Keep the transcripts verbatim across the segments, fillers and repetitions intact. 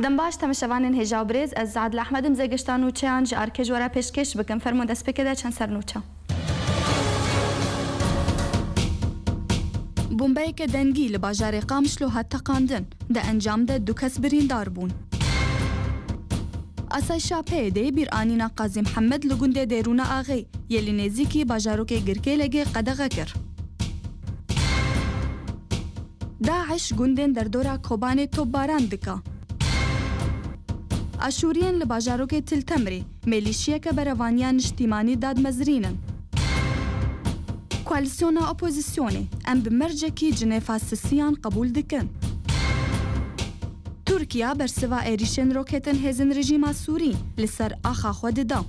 Dem baş, temeşevanên hêja û birêz, ez Adil Ehmed im, zêgişta nûçeyan ji arkê ji we re pêşkêş bikim. Fermo destpêkê de çend ser nûçe. Bombeyeke dengî li bajarê Qamişlo hat teqandin. Di encam de du kes birîndar bûn. Asayişa P Y D'ê bîranîna Qazî Mihemed li gundê Dêrûna Axê yê li nêzîkî bajarokê Girkêlegê qedexe kir. DAIŞ gundên derdora Kobanê topbaran dike. Aşûriyên li bajarokê Til Temrê mêlîşiyeke berevaniya niştîmanî dadmezrînin. Koalîsyona opozisyonê, em bi mercekî Cinêfa Sisiyan qebûl dikin. Tirkiya bersiva êrîşên roketên hêzên rejîma Sûrî li ser axa xwe dida.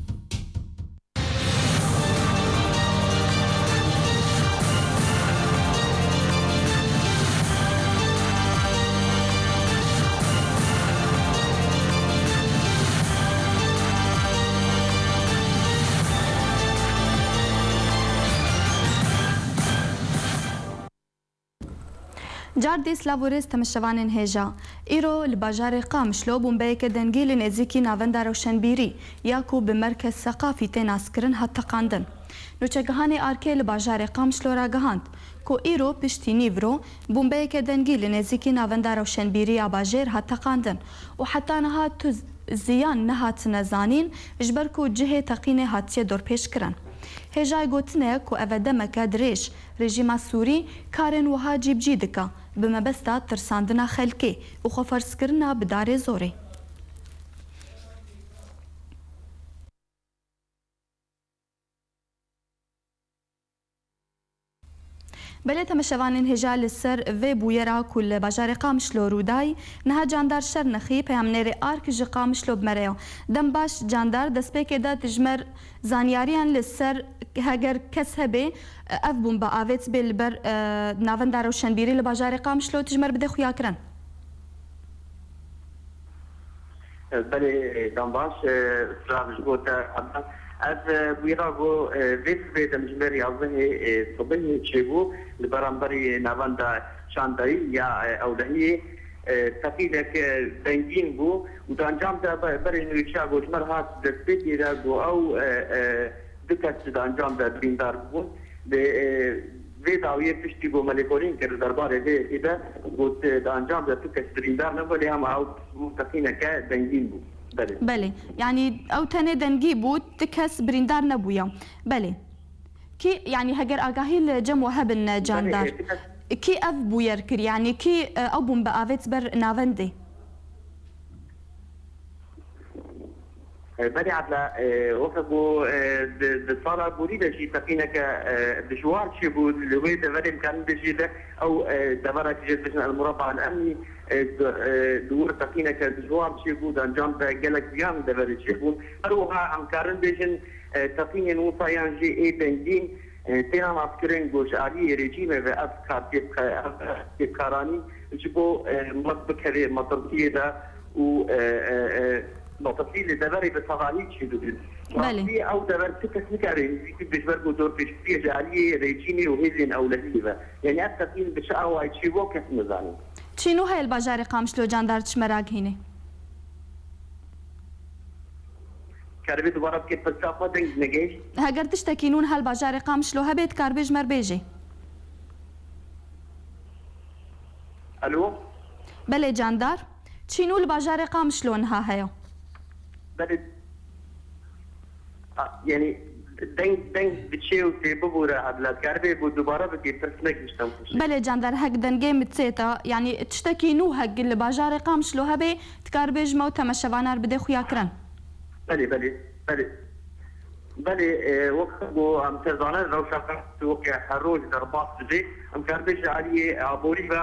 Cardî silav û rêz temeşevanên hêja. Îro li bajarê Qamişlo bombeyeke dengî li nêzîkî navenda rewşenbîrî ya ku bi Merkez Seqafî tê naskirin hat teqandin. Nûçegihanê arkê li bajarê Qamişlo ragihand ku îro piştî nîvro bombeyeke dengî li nêzîkî navenda rewşenbîrî ya bajêr hat teqandin û heta niha tu ziyan nehatine zanîn, ji ber ku cihê teqînê hatiye dorpêçkirin. Hêjayê gotine ye ku ev e demeke dirêj rejîma Sûrî karên wiha cîbicî dike bi mebesta tirsandina xelkê û xweferzkirina bi darê zorê. Belê temeşevanên hêja, li ser vê bûyera ku li bajarê Qamişlo rû dayî, niha Candar Şernexî, peyamnêrê ARK ji Qamişlo bi me re ye. Dem baş Candar, destpêkê de tu ji me re zanyariyan li ser, heger kes hebe, ev bombe avêt bê li ber, e, navenda rewşenbîrî li bajarê Qamişlo, tu ji me re bide xuyakirin. Belê, e, dem baş, e, silav ji bo te, Adnan. Ev, e, bûyera ku, e, vê sibê demjimêr yazdehê, e, sibehê çêbû li beramberî navenda Çandayî ya, e, Ewlehiyê, e, teqînek, e, dengîn bû û di encam de be-, berê nûçeya ku ji me re hat destpêkê de ku ew, e, e, du kes di encam de birîndar bûn. Di, e, vê dawiyê piştî ku me lêkolîn kir li derbarê vê yekê de, got, e, di encam de tu kes birîndar nebû, lê hema ew bû teqîneke dengîn bû. Belê. Belê. Yanî ew tenê dengî bû, tu kes birîndar nebûye. Belê. Kî, yanî heger agahî li cem we hebin, e, Candar. Belê, e, tu kes Kî ev bûyer kir? Yanî kî, e, ew bombe avêt ber navendê? E, belê Adla, e, weke ku, e, di, di sala borî de jî teqîneke, e, dijwar çêbû li wê deverê, em karin bêjî de ew, e, deverek jê dibêjin El Murabba El Emnî, e, di, e, di wir teqîneke dijwar çêbû, di encam de gelek ziyan deverê çêbûn. Her wiha em karin bêjin, e, teqînên wisa yan jî ê dengîn, e, têne naskirin ku ji aliyê rejîmê ve ev kar tê bike-, ev, ev têkaranî ji bo, e, mat bikeve matirtiyê de û, e, e, e, matirtî li deverê bi tevahî çêdibin. Belê. Rastî ew dever ti kes nikare nêzîkî bê ji ber ku dorpêçkiriyê ji aliyê rejîmê û hêzên ewlehiyê ve. Yanî ev teqîn bi çi awayî çêbû kes nizane. Çi nû heye li bajarê Qamişlo, Candar, tu ji me re gihînî? Karibê dubara bike pirsa xwe, deng negehişt. Heger tiştekî nû niha li bajarê Qamişlo hebe, tu karibê ji me re bêjî. Alo? Belê Candar. Çi nû li bajarê Qamişlo niha heye? Belê. A, yanî deng, deng diçê û tê bibûre, Adla, karibê ku dubara bike, pirs negihişt. Belê Candar, hek dengê min tê te, yanî tiştekî nû hek li bajarê Qamişlo hebe, tu karibê ji me û temeşevanan re bidê xuyakirin. Belê, belê, belê. Belê, e, wek ku em te zanin, rewşa Qamişlo weke her roj derbas dibe. Em karibê ji aliyê aborî ve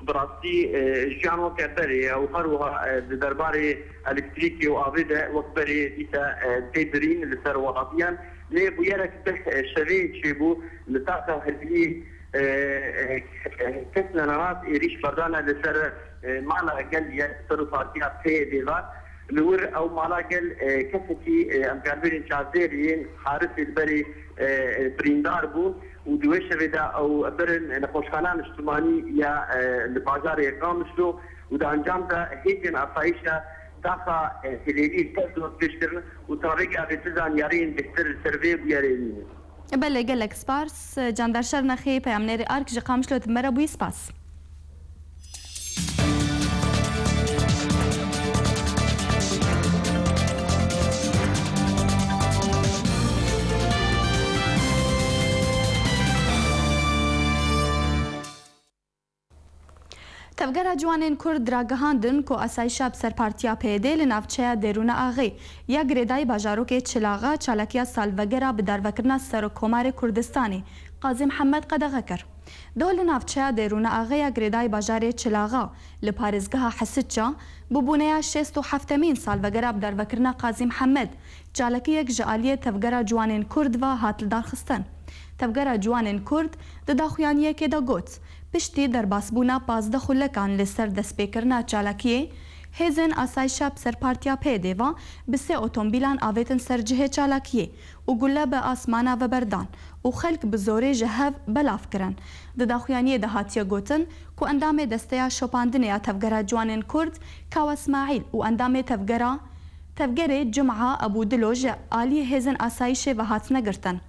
bi rastî, e, jiyan weke berê ye û her wiha, e, di derbarê elektrîkê û avê de wek berê dîte, e, tê birîn li ser welatiyan. Lê bûyerek bih, e, şevê çêbû li taxa Hilbiyê, e, e, kes nenanas êrîş berdane li ser, e, mala gel ye, ser û partiya P Y D ve. Li wir ew mala gel, e, kesekî, e, em karibêjin çavdêrî yên Harisê li berê, e, e, birîndar bû û di wê şevê de ew birin nexweşxana niştimanî ya, e, li bajarê Qamişlo Û di encam de hêzên asayîşa taxa, e, hilêlî tev dorpêç kirin û tabî gavê tu zanyariyên bêhtir li ser vê bûyerê hîn in. Belê, gelek spas. Candar Şernexî, peyamnêrê ARK ji Qamişlo di me re bûyî, spas. Tevgera Ciwanên Kurd ragihandin ku asayîşa bi ser partiya P Y D li navçeya Dêrûna Axê ya girêdayî bajarokê Çilaxa çalakiya salvegera bi darvekirina Serokkomarê Kurdistanê Qazî Mihemed qedexe kir. Doh li navçeya Dêrûna Axê ya girêdayî bajarê Çilaxa li parêzgeha Hesiça bi bûneya şêst û heftemîn salvegera bi darvekirina Qazî Mihemed çalakiyek ji aliyê Tevgera Ciwanên Kurd ve hat lidarxistin. Tevgera Ciwanên Kurd di daxuyaniyekê de got, piştî derbasbûna pazdeh xulekan li ser destpêkirina çalakiyê, hêzên asayişa bi ser partiya P Y D ve bi sê otomobîlan avêtin ser cihê çalakiyê û gule bi asmana ve berdan û xelk bi zorê ji hev belav kirin. Di daxuyaniyê de hatiye gotin ku endamê Desteya Şopandinê ya Tevgera Ciwanên Kurd Kawa Smaîl û endamê tevgera, tevgerê Cuma Ebûdilo ji alî hêzên asayîşê ve hatine girtin.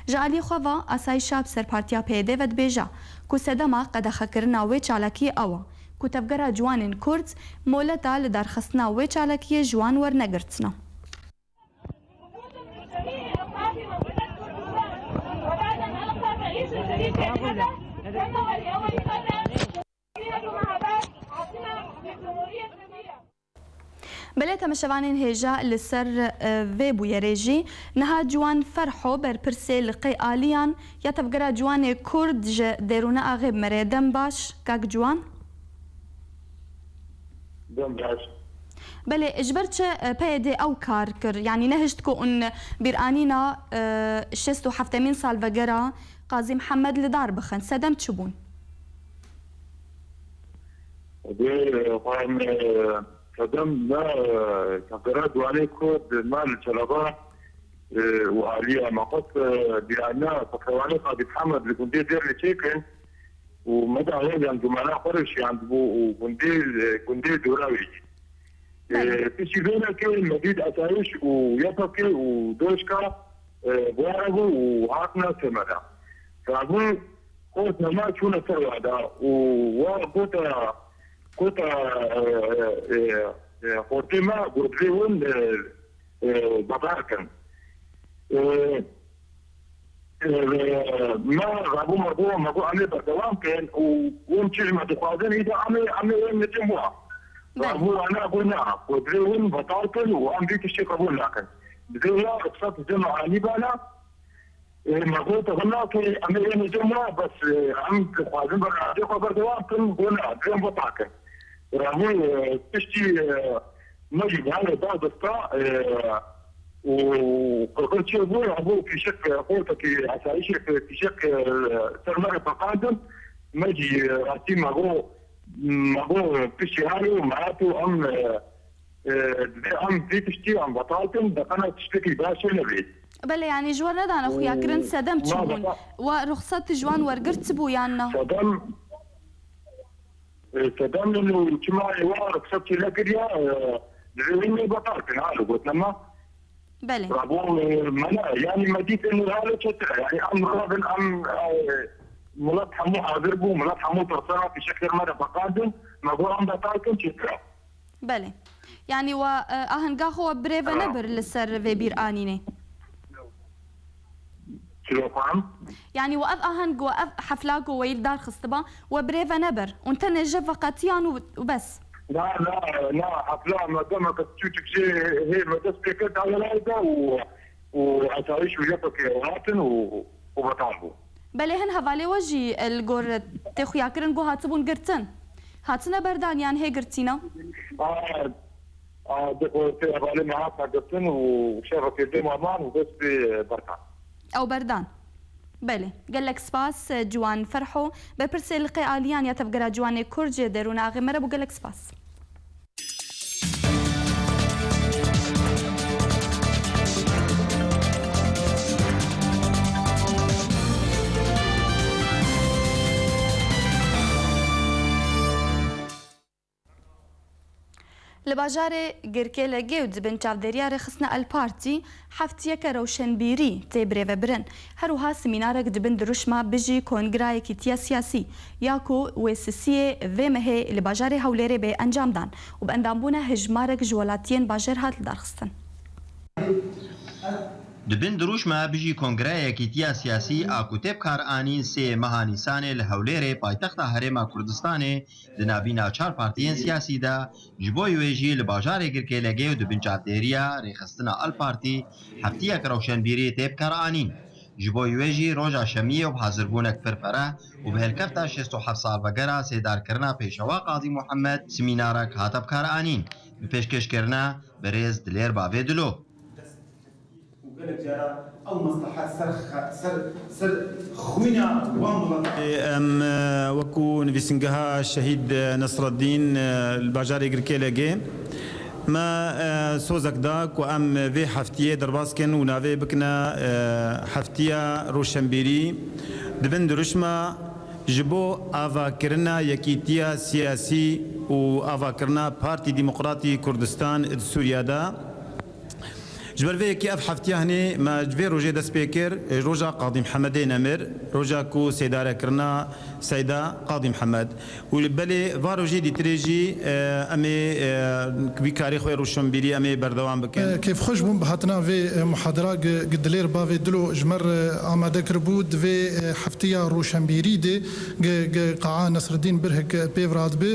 Ji alî xwe ve asayîşa bi ser partiya P Y D ve dibêje ku sedema qedexekirina wê çalakiyê ew e ku Tevgera Ciwanên Kurd moleta lidarxistina wê çalakiyê ji wan wernegirtine. Belê, temeşevanên hêja, li ser, e, vê bûyerê jî niha Ciwan Ferho, berpirsê liqê aliyan ya Tevgera Ciwanê Kurd ji Dêrûna Axê, bi me re ye. Dem baş, kak Ciwan. Dem baş. Belê, ji ber çi, e, P Y D ew kar kir? Yanî nehişt ku hûn bîranîna, e, şêst û heftemîn salvegera Qazî Mihemed li dar bixin? Sedem çi bûn? Dê, e, xwe em, e, sedem me, e, Tevgera Ciwanê Kurd me li Çelaba, e, û aliya me xwest, e, bîranîna pehlewanê Qazî Mihemed li gundê Dêrlê çêkin û me dawiya encûmena xwe re şiyandibû û gundê, e, gundê dora wê jî. Belê. E, piştî vê yekê me dît asayîş û YPG û DOJKA, e, bi wan re bû û hatine ser me de. Rabû, xort me çûne ser wa de û wa gote, gote, e, e, e, xortê me got vê hûn, e, e, betal kin. E, e, me rabû me got, me got, em ê berdewam kin û hûn çi ji me dixwazin, îda em ê, em ê ên li cem wa. Belê. Rabû wana got na, got vê hûn betal kin û em vî tiştê qebûl nakin. Bi vê ya ruxsat ji me anî bana, e, me got, te got na, ke em ê ên li cem wa, bes, e, em dixwazin bernameyê xwe berdewam kin, got na, divê em betal kin. Rabû, e, piştî, e, me jî bi hev re da desta, e, û qirqir çêbû, hebû fîşek, e, qortekî asayîşê, e, fîşek, e, ser me re teqandin. Me jî, e, rastî me got, me got piştî her û me hat û em, e, e, divê em vî tiştî em betal kin, de qena tiştekî baş çênebê. Belê, yanî ji we nedane xuyakirin, sedem çi bûn? Wa ruxsat ji wan wergirt çi bû yan na? Sedem, e, sedem û çima ê wa ruxsat çênekiriya, e, divê hûn ê betal kin, halo gotina me. Belê. Rabû, e, me ne, yanî me dîtin halo çetir e. Yanî em rabin, em, e, milet hemû hazir bû, milet hemû tirsera fîşekê me re teqandin, me got em betal kin çetir e. Belê. Yanî we, e, ahenga xwe we birê ve nebir li ser vê bîranînê? Çilo xan? Yanî we ev aheng, we ev hefla ku we li dar xistiba, we birê ve nebir. Hûn tenê ji veqetiyan û, û bes. Na, na, na, hefla me dema ke çûçik jê hê me dest pê kir da welayê de û, û asayîş û YPG hatin û, û betal bû. Belê, hin hevalê we jî, e, li gor tê xuyakirin ku hatibûn girtin. Hatine berdan yan hê girtîne? A, a, di xwe tê hevalê me hat girtin û şevekê dê me man û dest pê berdan. Ew berdan. Belê. Gelek spas, e, Ciwan Ferho, berpirsê liqê aliyan ya Tevgera Ciwanê Kurd ji Dêrûna Axê me re bû. Gelek spas. Li bajarê Girkê Legê û di bin çavdêriya Rêxistina El Partî heftiyeke rewşenbîrî tê birêvebirin. Her wiha semînarek di bin dirûşma Bijî Kongreya Yekîtiya Siyasî ya ku wê sisiyê vê mehê li bajarê Hewlêrê bê encam dan û bi endambûna hejmarek ji welatiyên bajêr hat lidarxistin. Di bin dirûşma Bijî Kongreya Yekîtiya Siyasî a ku tê bikaranîn sê meha Nîsanê li Hewlêrê, paytexta Herêma Kurdistanê, di navîna çar partiyên siyasî de, ji bo wê jî li bajarê Girkê Legê û di bin çavdêriya Rêxistina El Partî heftiyek rewşenbîrî tê bikaranîn. Ji bo wê jî roja şemiyê û bi hazirbûnek pir fereh û bi helkefta şêst û heft salvegera sêdarkirina Pêşewa Qazî Muhammed semînarek hate bikaranîn, bi pêşkêşkirina birêz Dilêr Bavê Dilo. û gelek cara ew meslehet ser xe-, ser, ser xwîna wan miletê. Em, e, wekû nivîsingeha Şehîd, e, Nesreddîn, e, li bajarê Girkê Legê, me, e, sozek da ku em vê heftiyê derbas kin û navê bikine, e, heftiya roşenbîrî. Di bin dirûşma ji bo avakirina yekîtiya siyasî û avakirina Partî Demokratî Kurdistan di Sûriya de. Ji ber vê yekê ev heftiya hinê me ji vê rojê dest pê kir, roja Qadî Mihemedê Nemir, roja ku sêdare kirina Seyda Qadî Mihemed. Û belê va rojê dîtirê jî, e, em ê, e, wî karê xwe rûşinbîrî em ê berdewam bikin. E, kêfxweş bûm bi hatina vê, e, muhadera gi, gi Dilêr Bavê Dilo ji me re amade kiribû. Di vê, e, heftiya rûşinbîrî de gi, gi qaa Nesreddîn Birhik pê ve dibe.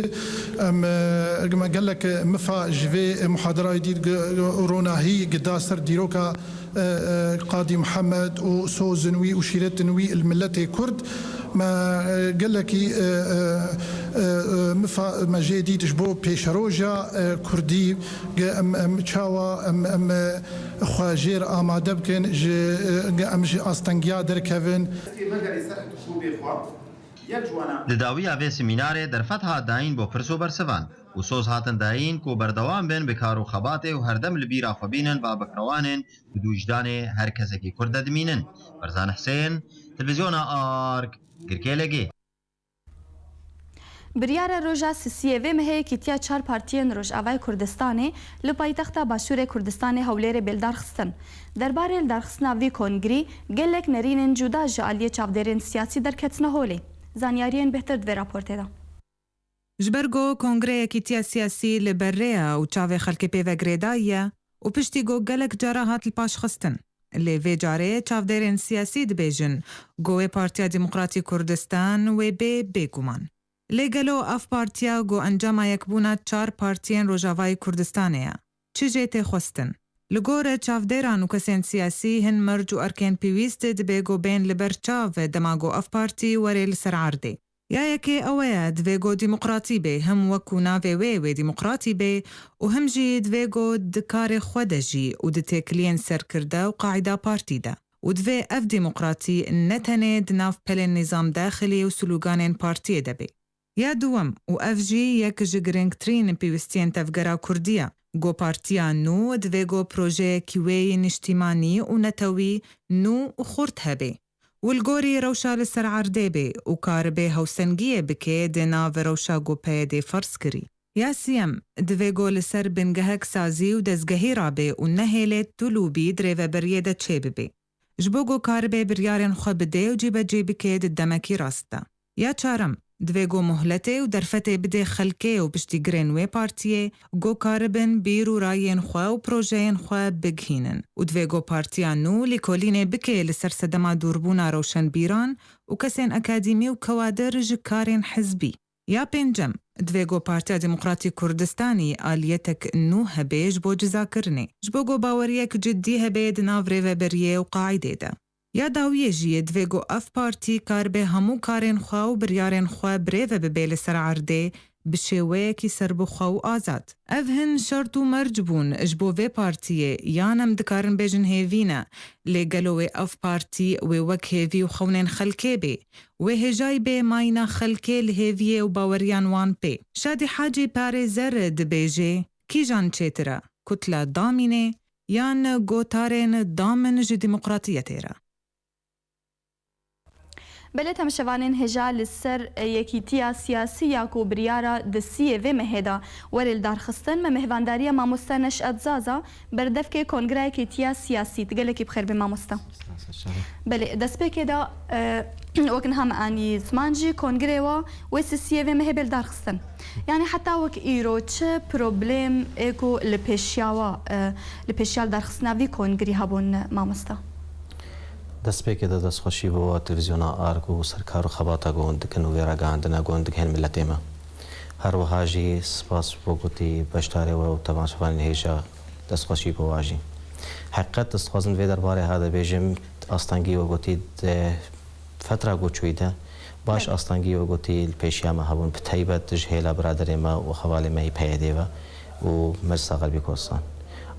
Em, e, me gelek mifa ji vê muhaderayê dît, gi, ronahî gi da ser dîroka, e, e, Qadî Mihemed û sozin wî û şîretin wî li miletê Kurd. Me, e, gelekî, e, e, e, e, mifa me jê dît ji bo pêşeroja, e, Kurdî, gi em, em çawa em, em, e, xwe jêr amade bikin, ji, e, gi em ji astengiya derkevin. Di dawiya vê semînarê derfet hat dayîn bo pirs û bersivan û soz hatin dayîn ku berdewam bin bi kar û xebatê û herdem li bîra xwe bînin va bikrewanên ku dûjdanê her kesekî Kurd de dimînin. Ferzan Husên, Televîzyona Ark, Girkê Legê. Biryara roja sisiyê vê mehê yekîtiya çar partiyên Rojavayê Kurdistanê li paytexta Başûrê Kurdistanê Hewlêrê bê lidarxistin. Derbarê lidarxistina vî kongrî gelek nerînên cuda ji aliyê çavdêrên siyasî derketine holê. Zanyariyên bêhtir di vê raportê de. Ji ber ku Kongreya Yekîtiya Siyasî li ber rê ye û çavê xelkê pê ve girêdayî ye û piştî ku gelek cara hat li paş xistin, lê vê carê çavdêrên siyasî dibêjin ku wê Partiya Demokratî Kurdistan wê bê bêguman. Lê gelo ev partiya ku encama yekbûna çar partiyên Rojavayê Kurdistanê ye, çi jê tê xwestin? Li gor çavdêran û kesên siyasî hin merc û erkên pêwîst dibê ku bên li ber çav dema ku ev partî were li ser erdê. Ya yekê ew e, divê ku demokratî bê, him wekû navê wê wê demokratî bê û him jî divê ku di karê xwe de jî û di têkiliyên serkirde û qaîda partî de. Û divê ev demokratî ne tenê di nav pelên nîzam daxilî û sloganên partiyê de bê. Ya duwem, û ev jî yek ji girîngtirîn pêwîstiyên tevgera Kurdî ye, ku partiya nû divê ku projeyekî wê yî niştîmanî û netewî nû û xurt hebe. Û li gorî rewşa li ser erdê bê û karibe hewsengiyê bike di nav rewşa ku P Y D'ê ferz kirî. Ya siyem, divê ku li ser bingehek sazî û dezgehî rabe û nehêle tu lûbî di rêveberiyê de çêbibe. Ji bo ku karibe biryarên xwe bide û cîbecî bike di demekî rast de. Ya çarem, divê ku muhletê û derfetê bide xelkê û piştîgirên wê partiyê, ku karibin bîr û rayên xwe û projeyên xwe bigihînin û divê ku partiya nû lêkolînê bike li ser sedema dûrbûna rewşenbîran û kesên akadîmî û kewadir ji karên hizbî. Ya pêncem, divê ku Partiya Demokratî Kurdistanî aliyetek nû hebe ji bo cizakirinê, ji bo ku baweriyek cidî hebe di nav rêveberiyê û qaîdê de. Ya dawiyê jî, divê ku ev partî karibe hemû karên xwe û biryarên xwe birêve bibe li ser erdê bi şêweyekî serbixwe û azad. Ev hin şert û merc bûn ji bo vê partiyê, yan em dikarin bêjin hêvî ne, lê gelo wê ev partî wê wek hêvî û xewnên xelkê bê, wê hêjayî bê mayîna xelkê li hêviyê û baweriyan wan pê? Şadî Hacî parêzer dibêje, kîjan çêtir e, kutla damînê yan gotarên damin ji demokratiyetê re? Belê, temaşevanên hêja, li ser yekîtiya siyasî ya ku biryara di siyê vê mehê de were lidarxistin, me mêhvandariya mamoste Neşet Zaza, berdevkê Kongreya Yekîtiya Siyasî. Tu gelekî bi xêr bê, mamoste. Belê, destpêkê de, e, wek niha me anî ziman jî, kongrê we wê sisiyê vê mehê bê lidarxistin. Yanî heta wek îro çi problem ê ku li pêşiya we, e, li pêşiya lidarxistina vî kongrî hebûn, mamoste? Destpêkê de destxweşî bo televîzyona Ark û ser kar û xebata ku hûn dikin û vê ragihandina ku hûn digihên miletê me. Her wiha jî spas bo gotî beşdarê we û temaşevanên hêja, destxweşî bo wa jî. Heqîqet ez dixwazim vê derbarê ha de bêjim, astengî we gotî di fetra ku çûyî de baş Evet. astengî we gotî li pêşiya me hebûn, bi taybet ji hêla biraderê me û hevalê me yî P Y D ve û Meclisa Xerbî Kurdistan.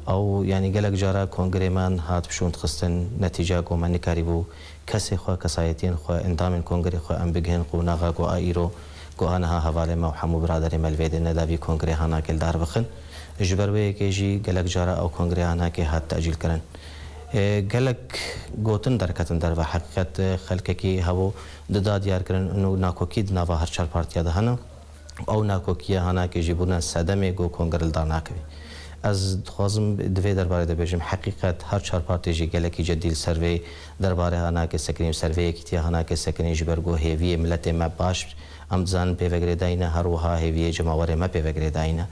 Ew, yanî gelek cara kongrê me hat bi şûn dixistin, netîca ku me nikarîbû kesê xwe, kesayetiyên xwe, endamên kongrê xwe em bigihin qunaxa ku a îro, ku a niha hevalê me û hemû biraderê me li vê dê neda vî kongrê hanakê li dar bixin. Ji ber wê yekê jî gelek cara ew kongrê hanakê hat tecîl kirin. E, gelek gotin derketin derve. Heqîqet, e, xelkekî hebû dida diyar kirin û nakokî di nava her çar partiya de hene. Ew nakokiya hanakê jî bûne sedemê ku kongre li dar nakevî. Ez dixwazim di vê derbarê de bêjim, heqîqet her çar partî jî gelekî cedî li ser vê derbarê hanakê sekinîn, ser vê yekîtiya hanakê sekinîn, ji ber ku hêviyê miletê me baş, em dizanin, pê ve girêdayî ne, her wiha hêviyê cemawerê me pê ve girêdayî ne.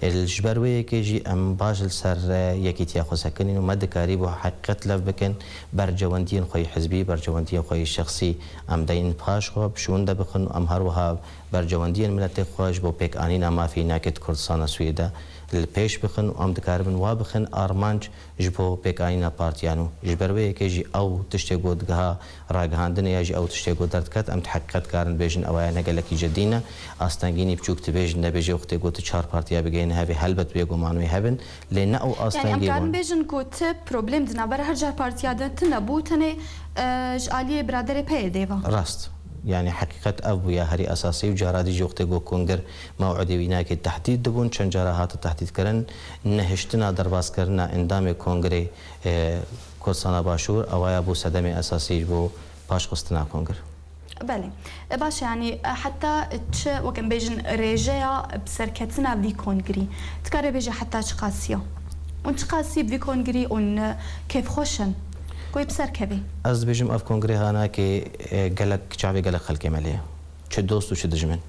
Ê, ji ber wê yekê jî em baş li ser, e, yekîtiya xwe sekinîn û me dikarîbû heqîqet lev bikin, bercewendiyên xwe yî hizbî, bercewendiyên xwe yî şexsî em deyin paş xwe, bi şûn de bixin û em her wiha bercewendiyên miletê xwe ji bo pêkanîna mafê înakê di Kurdistana Sûriyê de li pêş bixin û em dikaribin wa bixin armanc ji bo pêkanîna partiyan û ji ber wê yekê jî ew tiştê ku digiha ragihandinê ya jî ew tiştê ku derdiket, em di heqîqet karin bêjin ew ya ne gelekî cedî ne. Astengînî biçûk dibêjin, nebêjê wextê ku tu çar partiya bigihîne hevê, helbet bêguman wê hebin, lê ne ew Yanî em astengî karin bûn. bêjin ku ti problem di navbera her çar partiya de tune bû, tenê, e, ji aliyê biraderê P Y D ve. Rast. Yanî heqîqet ev bû ya herî esasî û cara dî jî wextê ku kongir mew'idê wî nake tehdîd dibûn, çend cara hate tehdîdkirin, nehiştina derbaskirina endamê kongirê, e, Kurdistana Başûr, ewa ya bû sedemê esasî ji bo paşxistina kongir. Belê. E, baş e, yanî, e, heta çi, wek em bêjin, rêjeya bi serketina vî kongirî, tu karê bêje heta çi qasî ya? Û çi qasî bi vî kongirî ûn, e, kêfxweş in ku yê bi ser kevê? Ez dibêjim, ev kongrê hanakê, e, gelek çavê gelek xelkê me lê ye. Çi dost û çi dijmin.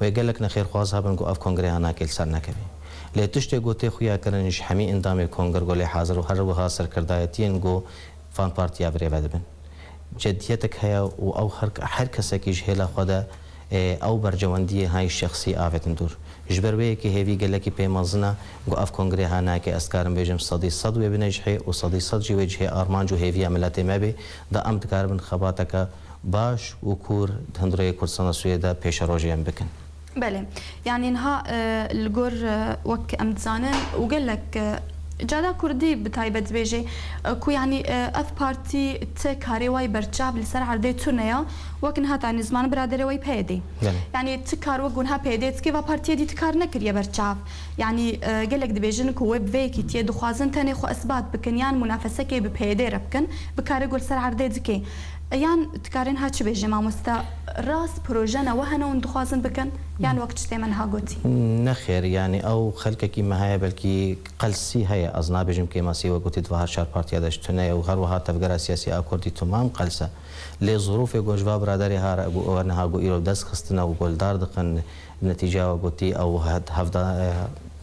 Wê gelek nexêrxwaz hebin ku ev kongrê hanakê li ser nekevê. Lê tiştê ku tê xuya kirin ji hemî endamê kongir ku lê hazir û her wiha serkirdayetiyên ku van partiya birêve dibin. Cediyetek heye û ew her, her kesekî ji hêla xwe de, e, ew bercewendiyê hay şexsî avêtin dûr. Ji ber wê yekê hêvî gelekî pê mezin e ku ev kongrê hanakê, ez karim bêjim, sedî sed wê bine cihê û sedî sed jî wê cihê armanc û hêviya miletê me bê, da em dikaribin xebateke baş û kûr di hundirê Kurdistana Sûriyê de pêşerojê em bikin. Belê. Yanî niha, e, li gor, e, wek em dizanin û gelek, e, cada kurdî bi taybet dibêje, e, ku yanî, e, ev partî ti karê wayî berçav li ser erdê tune ya, wek niha tanî ziman biraderê wayî P Y D. Belê. Yanî ti kar wek niha P Y D dike, va partiyê dî ti kar nekiriye berçav. Yanî, e, gelek dibêjin ku wê bi vê yekîtiyê dixwazin tenê xwe isbat bikin yan munafesekê bi P Y D re bikin, bi karê ku li ser erdê dike. Yan dikarên ha çi bêje mamoste, rast proje ne we hene hûn dixwazin bikin? Yan wek tiştê me niha gotî? Nexêr, yanî ew xelkekî me heye, belkî qelsî heye. Ez nabêjim kêmasî, we gotî, di va her çar partiya de ji tune ye û her wiha tevgera siyasî a kurdî temam qels e. Lê zirûfê ku ji va biraderê ha re, ku ew niha ku îro dest xistine û guldar dixin, netîca we gotî, ew het-, hevda-, e,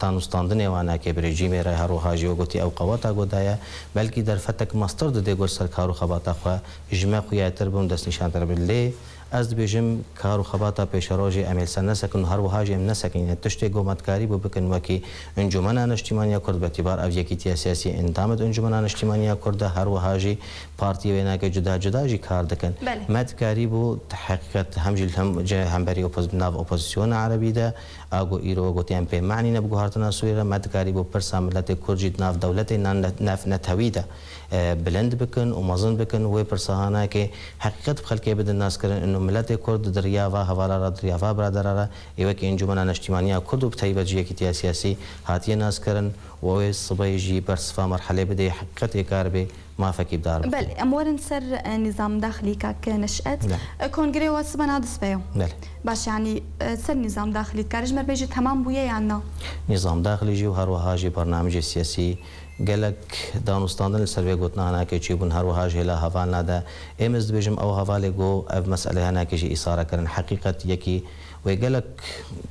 danûstandinê wan eke bi rejîmê re, her wiha jî we gotî ew qeweta ku daye, belkî derfetek mestir didê ku li ser kar û xebata xwe ji me xuyatir bin, destnîşantir bin. Lê ez dibêjim, kar û xebata pêşerojê em ê li ser nesekin û her wiha jî em nesekin. Yanî tiştê ku me dikarîbû bikin wekî Encûmena Neştîmaniya Kurd, bi îtîbar ev yekîtiya siyasî endamê di Encûmena Neştîmaniya Kurd de, her wiha jî partiyê wênakê cuda cuda jî kar dikin. Belê. Me dikarîbû heqîqet hem jî li hem, ji hemberî opoz-, nav opozisyona erebî de, a ku îro gotiyan pê manî ne bi guhartina Sûriyê re, me dikarîbû pirsa miletê Kurd jî di nav dewletê nan ne-, nav netewî de, e, bilind bikin û mezin bikin, wê pirsa hanakê heqîqet bi xelkê bidin naskirin, ino miletê Kurd di riya va hevala re, di riya va biradera re, ê wekî Encûmena Neştîmaniya Kurd û bi taybet jî yekîtiya siyasî hatiye naskirin û ew ê sibê jî bersiva merhelê bidê, heqîqetê kar bê mafekî bi dar bixin. Belê, em werin ser, e, nîzam daxilî, kak Neşet. Belê. E, kongrê we sibe nadis be yo. Belê. Baş, yanî, e, ser nîzam daxilî dikare ji me re bêjî temam bûye yan na? Nîzam daxilî jî û her wiha jî bernamijê siyasî gelek danûstandin li ser vê gotina hinakê çêbûn, her wiha ji hêla hevalna de. Êm ez dibêjim ew hevalê ku ev meselê hinakê jî îsare kirin. Heqîqet yekî wê gelek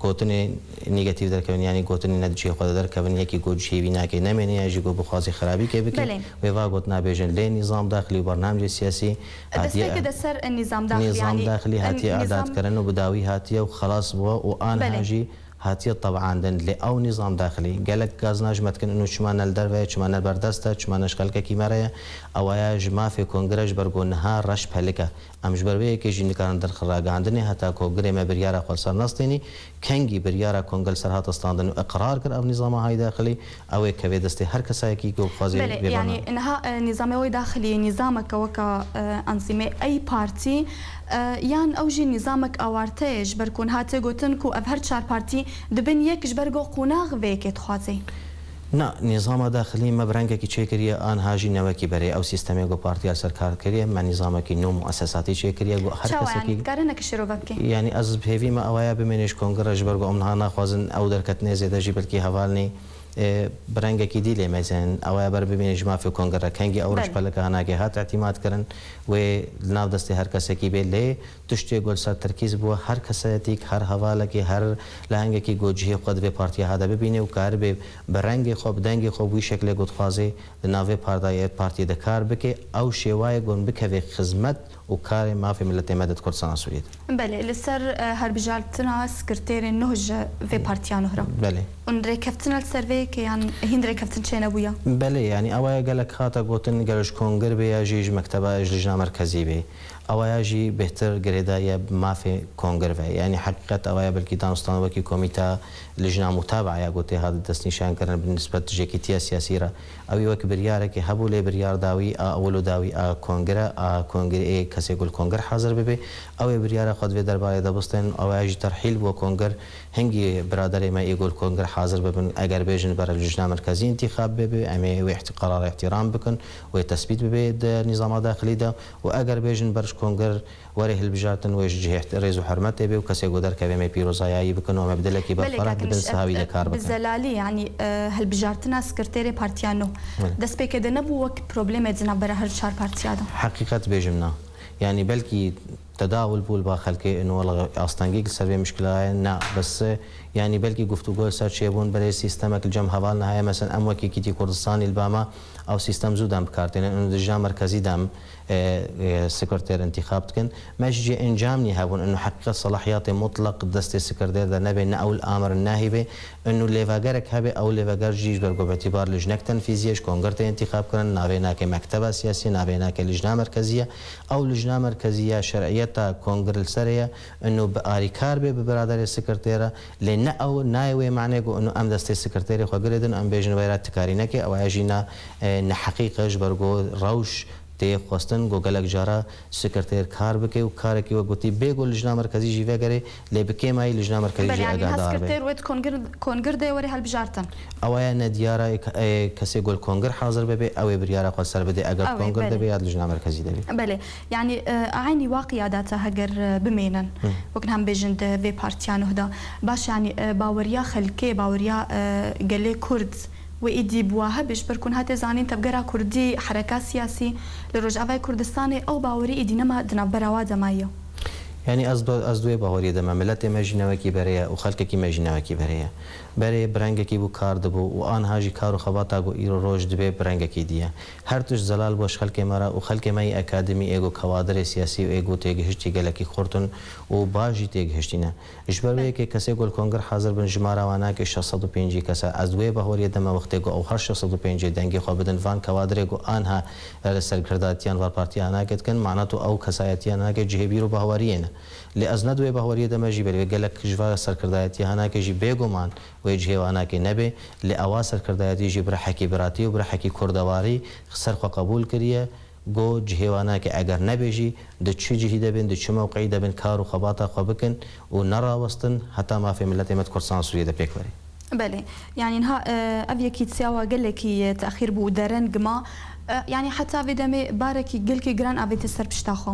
gotinê negatîf derkevin, yanî gotinê ne di cihê xwe de derkevin, yekî ku cihê wî nake nemêne, ya jî ku bixwaze xirabîkê bike, Belê. wê va gotina bêjin. Lê nîzam daxilî û bernamijê siyasî hatiye Destpêkê de ser nîzam daxilî, nîzam yanî, daxilî hatiye nîzam adatkirin û bi dawî hatiye û xelas bûye û anha Belê. jî hatiye tebandin. Lê ew nîzam daxilî gelek gazna ji me dikin, û çima ne li derve ye, çima ne berdest e, çima ne ji xelkekî me re ye. Ewaya ji mafê kongre ji ber ku niha reş pelik e. Em ji ber vê yekê jî nikarin derxin ragihandinê heta ku girê me biryara xwe li ser nestênî. Kengî biryara kongre li ser hate standin û iqrar kir ev nîzama hay daxilî, ew ê kevê destê her kesayekî ku dixwaze Belê, vê yanî bername- niha, e, nîzamê wê daxilî, nîzameke weka, e, enzîmê ey partî, e, yan ew jî nîzamek awarte ye ji ber ku niha tê gotin ku ev her çar partî dibin yek ji ber ku qonax vê yekê dixwaze? Na, nîzama daxilî me bi rengekî çêkiriye, anha jî ne wekî berê. Ew sîstemê ku partiya li ser kar kiriye, me nîzamekî nû muesesatî çêkiriye, ku her Çawa, kesekî yanî dikare neke şêrove bike? Yanî ez bi hêvî me ewaya bimêne ji kongre, ji ber ku em niha naxwazin ew derketinê zêde jî belkî heval nê, e, bi rengekî dî lê mezin. Ewaya ber bimêne ji mafê kongre. Kengî ew Belê. reşpeleke hinakê hat îtîmat kirin, wê li nav destê her kesekî bê. Lê tiştê ku li ser terkîz bûye, her kesayetîk, her hevalekî, her lehengekî ku cihê xwe di vê partiya ha de bibîne û karibê bi rengê xwe, bi dengê xwe, bi wî şeklê ku dixwaze di navê partayê, partiyê de kar bike, ew şêwayê ku bikeve xizmet û karê mafê miletê me de di Kurdistana Sûriyê de. Belê, li ser, e, hilbijartina sekreterê nû ji vê partiya nû re. Belê. Hûn rêkeftina li ser vê yekê yan hîn rêkeftin çênebûye? Belê, yanî ewaya gelek hate gotin, gelo ji kongir bê ya jî ji mekteba, ji lijna merkezî bê. Ewaya jî bêhtir girêdayî ye bi mafê kongir ve. Yanî heqîqet ewaya belkî danûstan wekî komîta lijna mutabaa ya ku tê hat destnîşankirin bi nisbet ji yekîtiya siyasî re. Ew ê wek biryarekê hebû, lê biryar dawî a ewil û dawî a kongre, a kongirê kesê ku li kongir hazir bibe. Ew ê biryara xwe di vê derbarê de bistên, ewaya jî terhîl bû kongir. Hingî biraderê me ê ku li kongir hazir bibin, eger bêjin bere lijna merkezî întîxab bibe, em ê wê îhtî-, qerara îhtîram bikin, wê tesbît bibe di nîzama daxilî de û eger bêjin ber ji kongir were hilbijartin, wê ji cihê rêz û hurmetê bê û kesê ku derkeve em ê pîrozayayî bikin û em ê bi dilekî Belê, berfireh kak di bin Neşet, siha wî de kar bi bikin. zelalî, yanî, e, hilbijartina sekreterê partiya nû Belê. destpêkê de nebû wek problemê di navbera her çar partiya de? Heqîqet bêjim na. Yanî belkî tedawul bû li ba xelkê, û wela astengî li ser vê mişkila ye, na, bes, e, yanî belkî guftûgo li ser çêbûn, belê sîstemek li cem heval neheye, mesela em wekî kîtî Kurdistanî li ba me, ew sîstem zû dem bi kar têne, û di lijna merkezî dem, e, e, sekreter întîxab dikin. Me jî cê encamnî hebûn, û heqîqet selahiyatê mutlaq destê sekreter de nebe, ne ew li amir nahî be, û lêvegerek hebe, ew lêveger jî ji ber ku bi îtîbar lijnek tenfîzî ye, ji kongir tê întîxab kirin, navê nake mekteba siyasî, navê nake lijna merkezî ye. Ew lijna merkezî ya şer'iyeta kongir li serê ye, û bi arîkar be bi biraderê sekreter re, lê ne ew nayê wê manê ku û em destê sekreterê xwe girêdin, em bêjin wê re ti karî neke, ew ya jî na, e, neheqîq e, ji ber ku rewş tê xwestin ku gelek cara sekreter kar bike û karekî wek gotî bê ku lijna merkezî jî vegerê, lê bi kêmayî lijna merkezî Belê, jî yanî egahdar be. Sekreter wê di kongir, kongir de were hilbijartin. Ew ya ne diyar e, e, kesê ku li kongir hazir bibe, ew ê biryara xwe ser bide, eger Ew ê, kongir de belê. be ya di lijna merkezî de be. Belê, yanî, e, eynî waqiya data heger, e, bimênin, Hı. wek niha em bêjin di vê partiya nû de. Baş, yanî, e, baweriya xelkê, baweriya, e, gelê Kurd, wê êdî bi wa hebe, ji ber ku niha tê zanîn tevgera Kurdî, hereka siyasî li Rojavayê Kurdistanê ew bawerî êdî nema di navbera wa de maye. Yanî ez do-, ez di wê baweriyê de me, miletê me jî ne wekî berê ye û xelkekî me jî ne wekî berê ye. Berê bi rengekî bû kar dibû û anha jî kar û xebata ku îro roj dibe bi rengekî dî ye. Her tişt zelal bû ji xelkê me re û xelkê me yê akademî ê ku kewadirê siyasî û ê ku têgihiştî gelekî xurt in û baş jî têgihiştî ne. Ji ber wê Belê. yekê kesê ku li kongir hazir bin, jimara wan nake şeş sed û pêncî kes e. Ez di wê bahoriyê de me, wextê ku ew her şeş sed û pêncî dengê xwe bidin van kewadirê ku anha li serkirdatiyan van partiya nake dikin, mana tu ew kesayetiya nake cihê bîr û bahwariyê ne. Lê ez ne di wê bahwariyê de me jî, belê gelek ji va serkirdayetiya hanake jî bêguman wê cihê wan nake nebe. Lê ewa serkirdayetî jî bi rihekî biratî û bi rihekî kurdewarî ser xwe qebûl kiriye. Go cihê wan nake, eger nebe jî, di çi cihî de bin, di çi mewqeyî de bin, kar û xebata xwe bikin û nerawestin heta mafê miletê me di Kurdistana Sûriyê de pêk were. Belê. Yanî niha, e, ev yekîtiya wa gelekî, e, texîr bû û dereng ma. E, yanî heta vê demê barekî gelkî giran avête ser pişta xwe.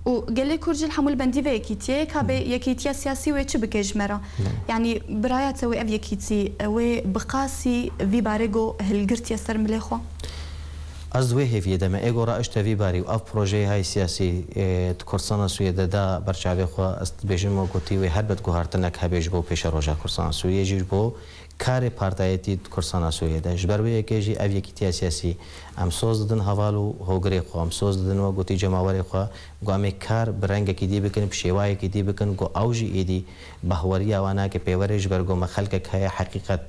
Û gelê Kurd jî li hemû li bendî vê yekîtiyê ye, ka bê yekîtiya siyasî wê çi bike ji me re? Belê. Yanî biraya te wê ev yekîtî, e, wê bi qasî vî barê go hilgirtiye ser milê xwe? Ez di wê hêviyê de me. Ê go raişte vî barî û ev projeyê hay siyasî, e, di Kurdistana Sûriyê de da berçavê xwe, ez dibêjim, we gotî, wê helbet guhartinek hebe ji bo pêşeroja Kurdistana Sûriyê jî, ji bo karê partayetî di Kurdistana Sûriyê de. Ji ber wê yekê jî ev yekîtiya siyasî em soz didin heval û hogirê xwe, em soz didin, we gotî, cemawerê xwe, ku em ê kar bi rengekî dî bikin, bi şêwayekî dî bikin, ku ew jî êdî bahweriya wan nake pêwere, ji ber ku me xelkek heye heqîqet.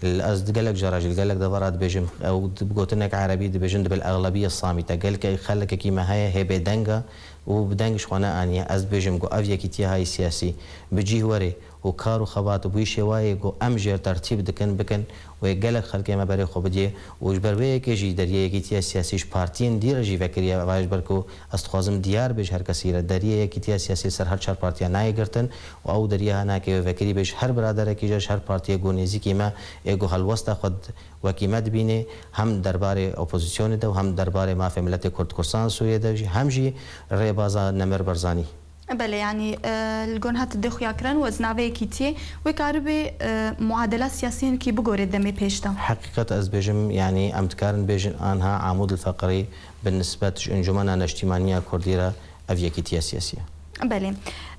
Ez di gelek cara jî, li gelek devara dibêjim, ew di gotinek erebî dibêjin, dibil exlebiye samîte. Gelke xelkekî me heye hê bêdeng e û bi deng ji xwe neaniye. Ez dibêjim ku ev yekîtiya hay siyasî bi cîh were û kar û xebat û bi wî şêwayê ku em jêr tertîb dikin, bikin, wê gelek xelkê me berê xwe bidiyê û ji ber vê yekê jî deriyê yekîtiya siyasî ji partiyên dî re jî vekiriye, va ji ber ku ez dixwazim diyar bê ji her kesî re, deriyê yekîtiya siyasî ser her çar partiya nayê girtin û ew deriya nake wê vekirî bê ji her biraderekî jî, ji her partiyê ku nêzîkî me ê ku helwesta xwe d-, wekî me dibînê, hem derbarê opozîsyonê de û hem derbarê mafê miletê Kurd Kurdistan Sûriyê de jî, hem jî rêbaza Nemir Barzanî. Belê, yanî, e, li gor niha tu dê xuya kirin, wezna vê yekîtiyê wê karibê, e, muadela siyasî hinkî bigore demê pêş de. Heqîqet ez dibêjim, yanî em dikarin bêjin anha Amûd el Feqirî bi nisbet ji Encûmena Neştîmaniya Kurdî re ev yekîtiya siyasî ye. Belê.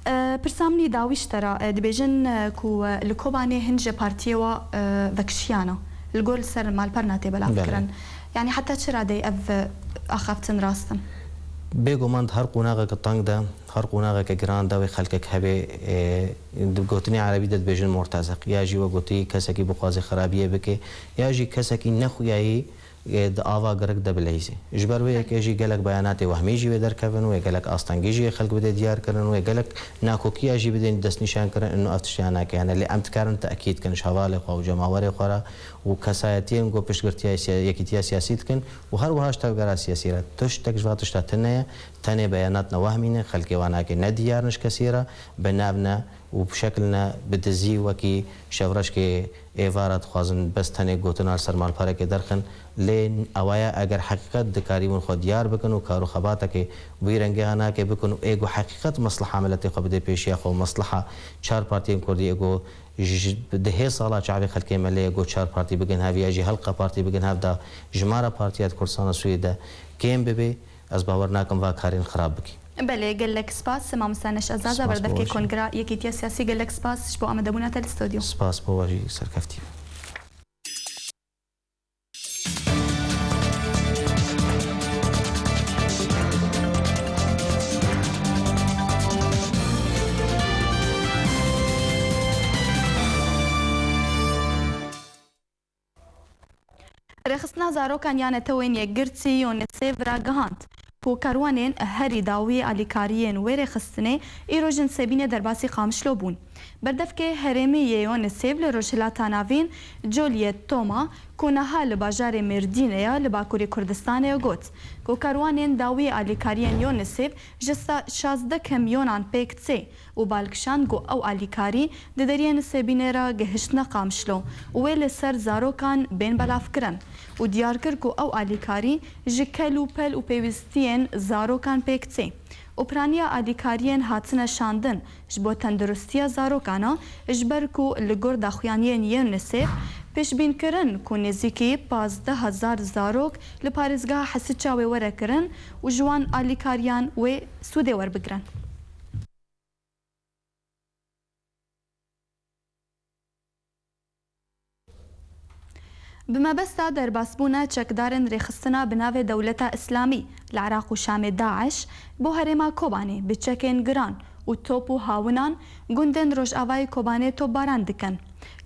E, pirsa min î dawî ji te re, e, dibêjin, e, ku, e, li Kobanê hin ji partiyê wa, e, vekişiyana. Li gor li ser malperna tê belav kirin. Belê. Yanî heta çi radeyê ev, e, axaftin rast in? Bêguman di her qonaxeke teng de, her qonaxeke giran de wê xelkek hebe, e, di gotinê erebî de dibêjin murteziq. Ya jî we gotî kesekî bixwaze xirabiyê bike, ya jî kesekî nexuyayî, e, di ava girik de bileyzê. Ji ber wê yekê jî gelek beyanatê wehmî jî wê derkevin, wê gelek astengî jî yê xelk bidê diyar kirin, wê gelek nakokiya jî bidên destnîşan kirin, ino ev tiştiya nake. Yanî lê em dikarin tekîd kin ji hevalê xwe û cemawerê xwe re û kesayetiyên ku piştgirtiya siya-, yekîtiya siyasî dikin û her wiha ji tevgera siyasî re. Tiştek ji va tişta tune ye, tenê beyanatna wehmî ne, xelkê wan nake ne diyar ne ji kesî re, bi nav ne û bi şekil ne, bi dizî wekî şevreşkê êvara dixwazin bes tenê gotina li ser malperekê derxin. Lê ewaya eger heqîqet dikarîbûn xwe diyar bikin û kar û xebatekê bi wî rengê hanakê bikin û ê ku heqîqet mesleha miletê xwe bidê pêşiya xwe û mesleha çar partiyên kurdî ê ku ji, ji, di hê sala çavê xelkê me lê ê ku çar partî bigin hev ya jî helqa partî bigin hev da ji me re partiya di Kurdistana Sûriyê de kêm bibe, ez bawer nakim va karên xirab bikî. Belê, gelek spas. Mamoste Neşe Zaza, berdevkê Kongra Yekîtiya Siyasî, gelek spas ji bo amadebûna te li stûdyo. Spas bo we jî, serkeftî be. Rêxistina zarokan ya Netewên Yekgirtî, UNICEF, ragihand ku karwanên herî dawî alîkariyên wê rêxistinê îro ji Nisêbînê derbasî Qamişlo bûn. Berdevkê herêmî yê UNICEF li Rojhilata Navîn, Juliet Thoma, ku niha li bajarê Mêrdînê ye li Bakurê Kurdistanê, got ku karwanên dawî alîkariyên UNICEF ji sa-, şazdeh kamyonan pêk tê û bal kişand ku ew alîkarî di deriyê Nisêbînê re gihiştine Qamişlo û wê li ser zarokan bên belavkirin û diyar kir ku ew alîkarî ji kel û pel û pêwîstiyên zarokan pêk tê û piraniya alîkariyên hatine şandin ji bo tenduristiya zarokan e, ji ber ku li gor daxuyaniyên UNICEF pêşbîn kirin ku nêzîkî pazdeh hezar zarok li parêzgeha Hesiça wê were kirin û ji wan alîkariyan wê sûdê werbigrin. Bi mebesta derbasbûna çekdarên rêxistina bi navê Dewleta Îslamî li Iraq û Şamê, DAIŞ, bo herêma Kobanê bi çekên giran û top û hawinan gundên rojavayê Kobanê topbaran dikin.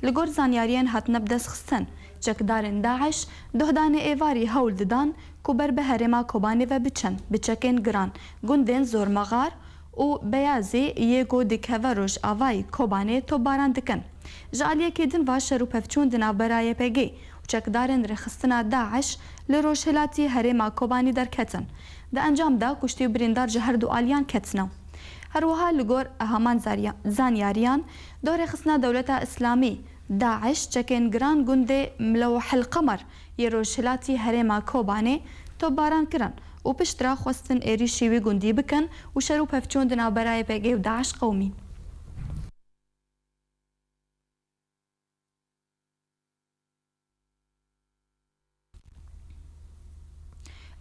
Li gor zanyariyên hatine bidestxistin, çekdarên DAIŞ dohdanê êvarî hewl didan ku ber bi herêma Kobanê ve biçin, bi çekên giran gundên Zormexar û Beyazê yê ku dikeve rojavayî Kobanê topbaran dikin. Ji aliyekî din va şer û pevçûn di navbera YPG û çekdarên rêxistina DAIŞ li rojhilatî herêma Kobanî derketin. Di encam de kuştî û birîndar ji her du aliyan ketine. Her wiha li gor heman zarya-, zanyariyan, doh rêxistina Dewleta Îslamî DAIŞ çekên giran gundê Milewhil Qemer yê rojhilatî herêma Kobanê topbaran kirin û piştre xwestin êrîşî wî gundî bikin û şer û pevçûn di navbera Y P G û DAIŞ qewimîn.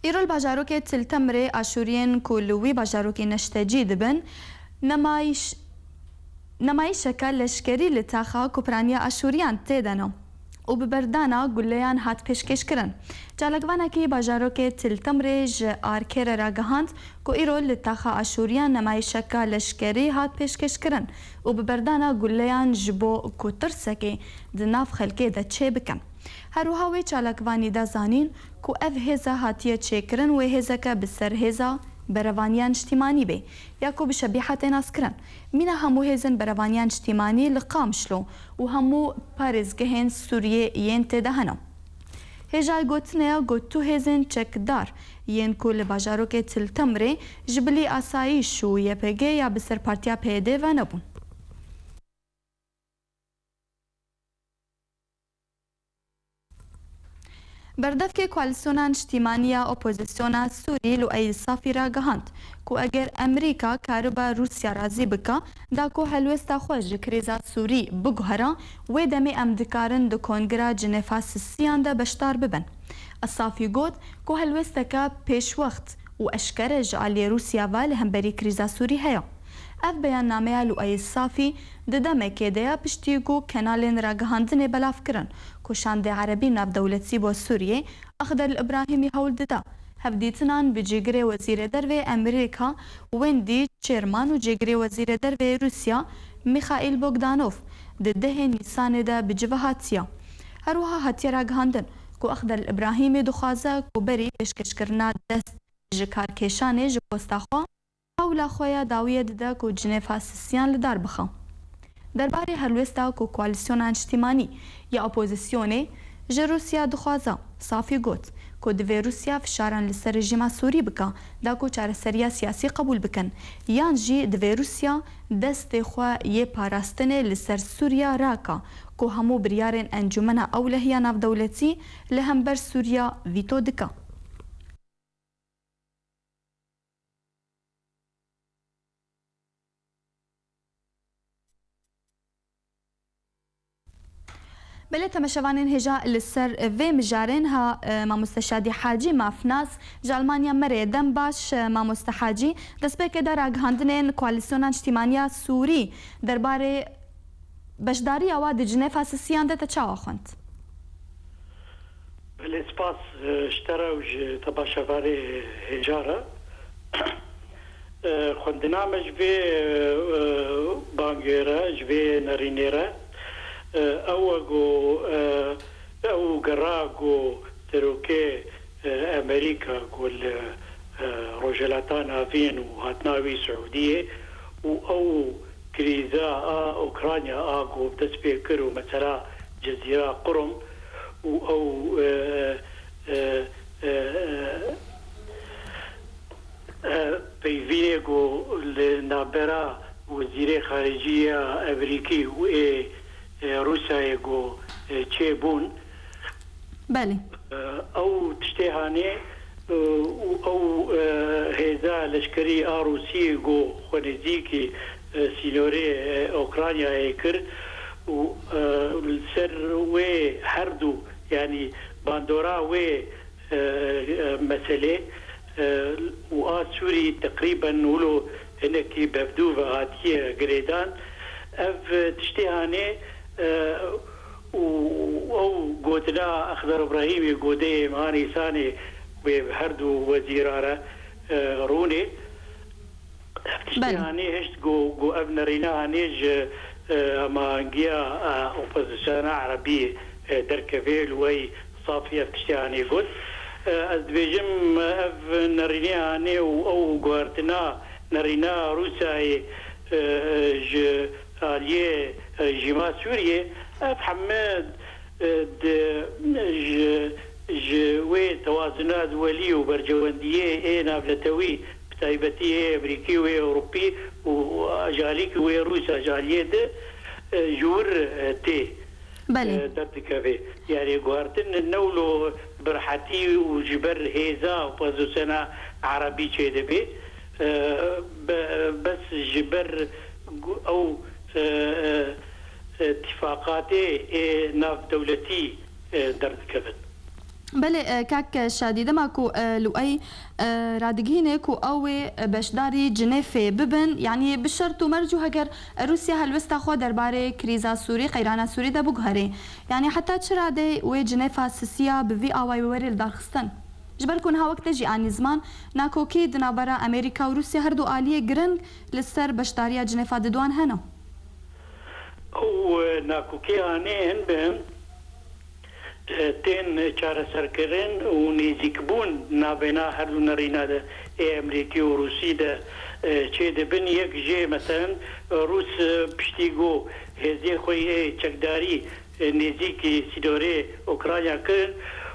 Îro li bajarokê Til Temrê Aşûriyên ku li wî bajarokî neştecî dibin, nemayîş-, nemayîşeke leşkerî li taxa Kupraniya Aşûriyan tê de ne û bi berdana guleyan hat pêşkêşkirin. Çalakvanekî bajarokê Til Temrê ji Arkêrê re gihand ku îro li taxa Aşûriyan nemayîşeke leşkerî hat pêşkêşkirin û bi berdana guleyan ji bo ku tirsekê di nav xelkê de çêbikin. Her wiha wê çalakvanî da zanîn ku ev hêza hatiye çêkirin wê hêzeke bi ser hêza berevaniya niştîmanî bê ya ku bi şebîhetê nas kirin. Mîna hemû hêzên berevaniya niştîmanî li Qamişlo û hemû parêzgehên Sûriyê yên tê de hene. Hêjayê gotinê ye ku tu hêzên çekdar yên ku li bajarokê Til Temrê ji bilî asayîş û Y P G ya bi ser partiya P Y D ve nebûn. Berdevkê Koalîsyona Niştîmanî ya Opozîsyona Sûrî Luayî Safî ragihand ku eger Amerîka karibe Rûsya razî bike da ku helwêsta xwe ji krîza Sûrî biguhere, wê demê em dikarin di Kongira Cinêfa Sisiyan de beşdar bibin. Esafî got ku helwêsteke pêşwext û eşkere ji aliyê Rûsya ve li hemberî krîza Sûrî heye. Ev beyannameya Luayê Safî di demekê de ye piştî ku kanalên ragihandinê belav kirin ku Şandê Erebî Navdewletî bo Sûriyê Axder Îbrahîmî hewl dida hevdîtinan bi cîgirê Wezîrê Dervê Amerîka Wendy Sherman û cîgirê Wezîrê Dervê Rûsya Mîxaîl Bogdanov di dehê Nîsanê de bi cive hatiye. Her wiha hatiye ragihandin ku Axder Îbrahîmî dixwaze ku berî pêşkêşkirina dest ji karkêşanê ji posta xwe, hewla xwe ya dawiyê dide ku Cinêfa Sisiyan li dar bixe. Derbarê helwêsta ku Koalîsyona Niştîmanî ya Opozîsyonê ji Rûsya dixwaze, Safî got ku divê Rûsya fişaran li ser rejîma Sûrî bike da ku çareseriya siyasî qebûl bikin, yan jî divê Rûsya destê xwe yê parastinê li ser Sûriya rake ku hemû biryarên Encûmena Ewlehiya Navdewletî li hember Sûriya vîto dike. Belê, temeşevanên hêja li ser vê mijarê niha, e, mamoste Şadî Hacî, mafnas ji Almanya me rê. Dem baş, e, mamoste Hacî. Destpêkê de ragihandinên Koalîsyona Niştîmaniya Sûrî derbarê beşdariya wa di Cinêfa Sisiyan de te çawa xwend? Belê, spas, e, ji te re û ji temaşevanê hêja re. E, xwendina me ji vê, e, e, bangê re, ji vê nerînê re, e, ew e ku, e, ew gera ku serokê, e, Amerîka ku li, e, Rojhilata Navîn û hatina wî Siûdiyê û ew krîza a Ukrayna a ku dest pê kir û mesela Cezîra Qrum û ew, e, e, e, e, e, peyvînê ku li navbera Wezîrê Xaricî ya Amerîkî û ê, e, Rûsyayê ku, e, çêbûn. Belê. E, ew tiştê hanê, e, û ew, e, hêza leşkerî a Rûsiyê ku xwe nêzîkî, e, sînorê, e, Ukraynayê kir û, e, li ser wê her du, yanî bandora wê, e, e, meselê, e, û a Sûrî teqrîben wilo hinekî bevdû ve hatiye girêdan. Ev tiştê hanê, e, û ew gotina Exder Îbrahîmê ku dê meha Nîsanê wê bi her du wezîra re, e, rûnê. Ev tiştê Belê. hanê hişt ku, ku ev nerîna hanê ji, e, hemahengiya, e, opozisyona erebî, e, derkevê li wey Safî ev tiştê hanê got. E, ez dibêjim, ev nerînê hanê û ew guhertina nerîna Rûsyayê, e, ji aliyê rejîma Sûriyê, ev heme, e, di, ji, ji wê tewazina duwelî û berjewendiyê ê navnetewî, bi taybetî ê Amerîkî û ê Ewropî û ji alîkî wê Rûsya ji aliyê di, e, ji wir, e, tê. Belê. e, derdikeve. Yani guhertin ne wilo bi rehetî û ji ber hêza opozîsyona erebî çêdibe. E, be-, bes ji ber gu-, ew, e, e, e, tifaqatê ê navdewletî, e, derdikevin. Belê, e, kak Şadî, dema ku, e, li ey, e, radigihîne ku ew ê beşdarî Cinêfê bibin, yanî bi şert û merc û heger Rûsya helwesta xwe derbarê krîza Sûrî, qeyrana Sûrî de biguherê. Yanî heta çi radeyê wê Cinêfa sisiya bi vî awayî wê were lidarxistin? Ji ber ku niha wek te jî anî ziman, nakokî di navbera Amerîka û Rûsya her du aliyê giring li ser beşdariya Cinêfa di duan hene. Ew, e, nakokê hanê hin bi hin, e, tên çareserkirin û nêzîkbûn navbêna her du nerîna de ê Amerîkî û Rûsî de, e, çêdibin. Yek jê, meselen, Rûs, e, piştî ku hêzên xwe yê çekdarî, e, nêzîkî sînorê Ukrayna kirin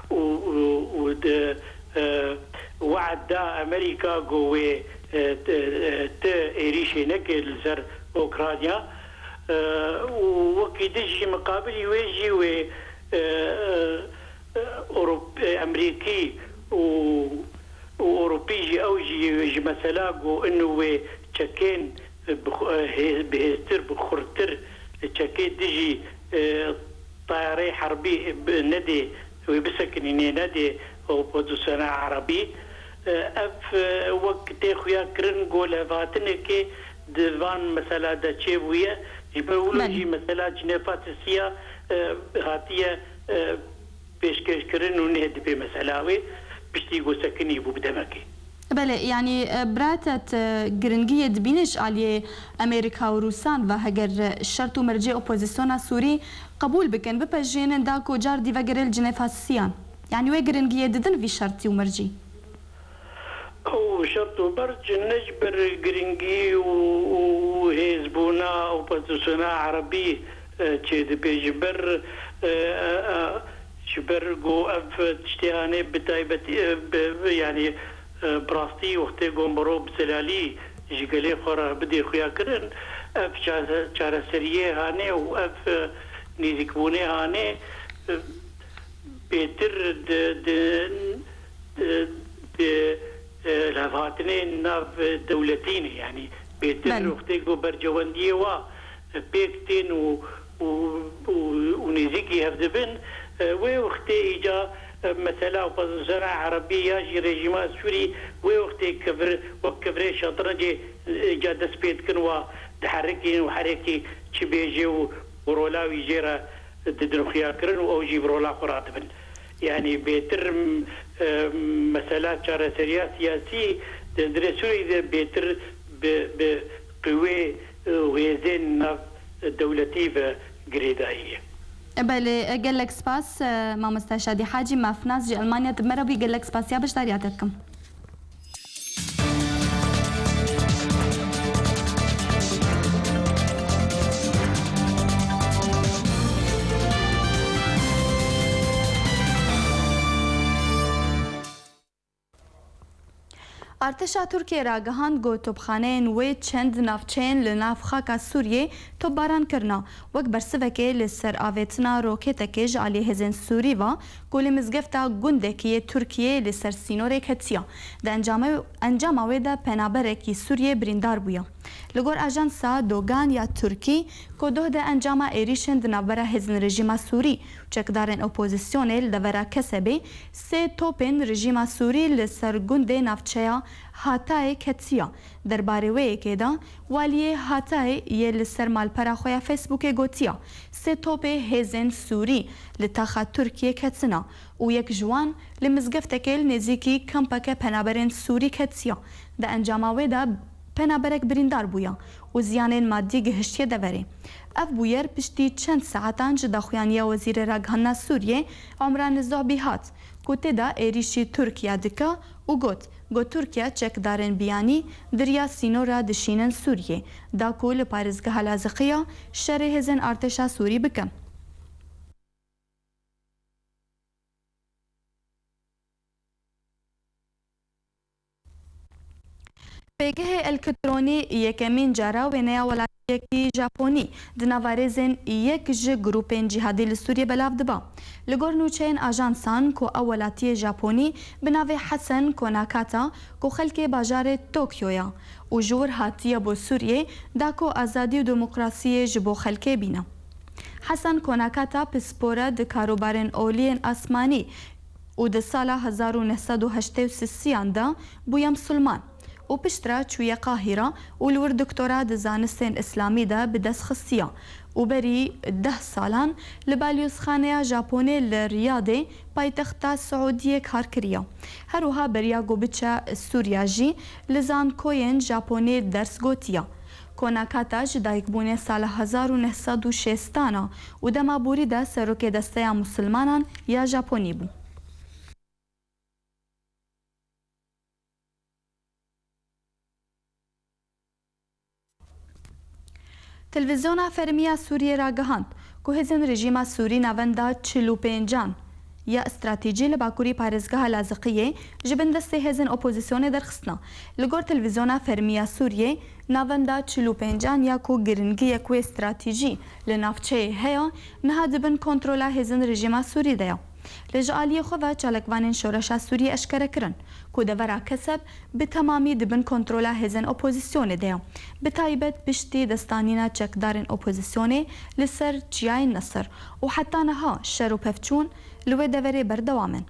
û, û, û di, e, we'd da Amerîka ku wê, e, ti, e, ti êrîşê neke li ser Ukrayna. E, û wekî din jî miqabilî wê jî wê, e, e, Ewrop-, e, Amerîkî û, û Ewropî jî, ew jî ji mesela ku inu wê çekên bi xu-, e, hê-, bihêztir, bi xurttir çekê dijî, e, tayarê herbî bi-, nedê, wê bisekinînê, nedê opozisyona erebî. E, ev, e, wek tê xuya kirin ku levhatinekê di van mesela de çêbûye. Ji ber wilo Belê. jî mesela Cinêfa Sisiya, e, hatiye, e, pêşkêşkirin û nê dibe mesela wê piştî ku sekinî bû bi demekê. Belê, yanî, e, bira te, tu giringiyê dibînî ji aliyê Amerîka û Rûsan ve heger, e, şert û mercê opozisyona Sûrî qebûl bikin, bipejênin da ku car dî vegere li Cinêfa Sisiyan? Yanî wê giringiyê didin vî şertî û mercî? Ew şert û merc ne ji ber giringî û, û hêzbûna opozisyona erebî, e, çêdibe. Ji ber, e, e, e, ji ber ku ev tiştê hanê bi taybetî, e, bi, bi, yanî, e, bi rastî wextê ku mirov bi zelalî ji gelê xwe re bidê xuya kirin, ev çare-, çareseriyê hanê û ev, e, nêzîkbûnê hanê, e, bêtir di, di, di, di, e, levhatinê nav dewletî ne. Yanî bêtir Belê. wextê ku bercewendiyê wa pêk tên û, û, û, û nêzîkî hev dibin, e, wê wextê îca, e, mesela opozisyona erebî ya jî rejîma Sûrî wê wextê kevir-, wek kevirê şetrincê, e, îca dest pê dikin, wa diherikîn û herekî çi bêjê û, û rola wî jê re didin xuyakirin û ew jî bi rola xwe radibin. Yanî bêtir, m, e, mesela çareseriya siyasî di hundirê Sûriyê de bêtir bi, bi qîwê, e, û hêzên nav dewletî ve girêdayî ye. E, belê, e, gelek spas, e, mamoste Şadî Hacî, mafnas ji Elmanya, tu me re bûyî, gelek spasiya beşdariya te dikim. Artêşa Tirkiyê ragihand ku topxaneyên wê çend navçeyên li nav xaka Sûriyê topbaran kirina, wek bersivekê li ser avêtina roketekê ji alî hêzên Sûrî ve ku li mizgefta gundekî yê Tirkiyê li ser sînorê ketiya. Di encame-, encama wê de penaberekî Sûriyê birîndar bûye. Li gor ajansa Dogan ya Tirkî, ku doh de encama êrîşên di navbera hêzên rejîma Sûrî û çekdarên opozisyonê li devera Kesebê sê topên rejîma Sûrî li ser gundê navçeya Hatayê ketiya. Derbarê wê yekê de, waliyê Hatayê yê li ser malpera xwe ya Facebookê gotiya, sê topê hêzên Sûrî li taxa Tirkiyê ketina û yek ji wan li mizgeftekê li nêzîkî kampeke penaberên Sûrî ketiya. Di encama wê de penaberek birîndar bûye û ziyanên madî gihiştiye deverê. Ev bûyer piştî çend saetan ji daxuyaniya Wezîrê Ragihandina Sûriyê, Umran Zohbî hat, ku tê de êrîşî Tirkiye dike û got, ku Tirkiye çekdarên biyanî di riya sînora dişînin Sûriyê, da ku li parêzgeha Laziqiya şerê hêzên artêşa Sûrî bikin. Pêgehê elektronî yekemîn cara wêneya welatê welatiyekî Japonî di nava rêzên yek ji grûpên cîhadî li Sûriyê belav diba. Li gor nûçeyên ajansan ku ew welatiyê Japonî bi navê Hesen Konakata ku xelkê bajarê Tokyoya û ji wir hatiye bo Sûriyê da ku azadî û demokrasiyê ji bo xelkê bîne. Hesen Konakata pispore di karobarên oliyên asmanî û di sala hezar û neh sed û heştê û sisiyan de bûye misilman û piştre çûye Qahîra û li wir doktora di zanistên îslamî de bi dest xistiye û berî deh salan li balyozxaneya Japonê li Riyadê, paytexta Siûdiyê, kar kiriye. Her wiha beriya ku biçe Sûriya jî li zankoyên Japonê ders gotiye. Konakata ji dayikbûnê sala hezar û neh sed û şêstan a û dema borî de serokê Desteya Musilmanan ya Japonî bû. Televîzyona Fermî ya Sûriyê ragihand ku hêzên rejîma Sûrî navenda çil û pêncan ya stratejî li bakurî parêzgeha Laziqiyê ji bin destê hêzên opozîsyonê derxistina. Li gor Televîzyona Fermî ya Sûriyê, navenda çil û pêncan ya ku giringiyek wê stratejî li navçeyê heye, niha di bin kontrola hêzên rejîma Sûrî de ye. Lê ji aliyê xwe ve çalakvanên şoreşa Sûriyê eşkere kirin ku devera Keseb bi temamî di bin kontrola hêzên opozîsyonê de ye, bi taybet piştî destanîna çekdarên opozîsyonê li ser çiyayên Nesir û heta niha şer û pevçûn li wê deverê berdewam in.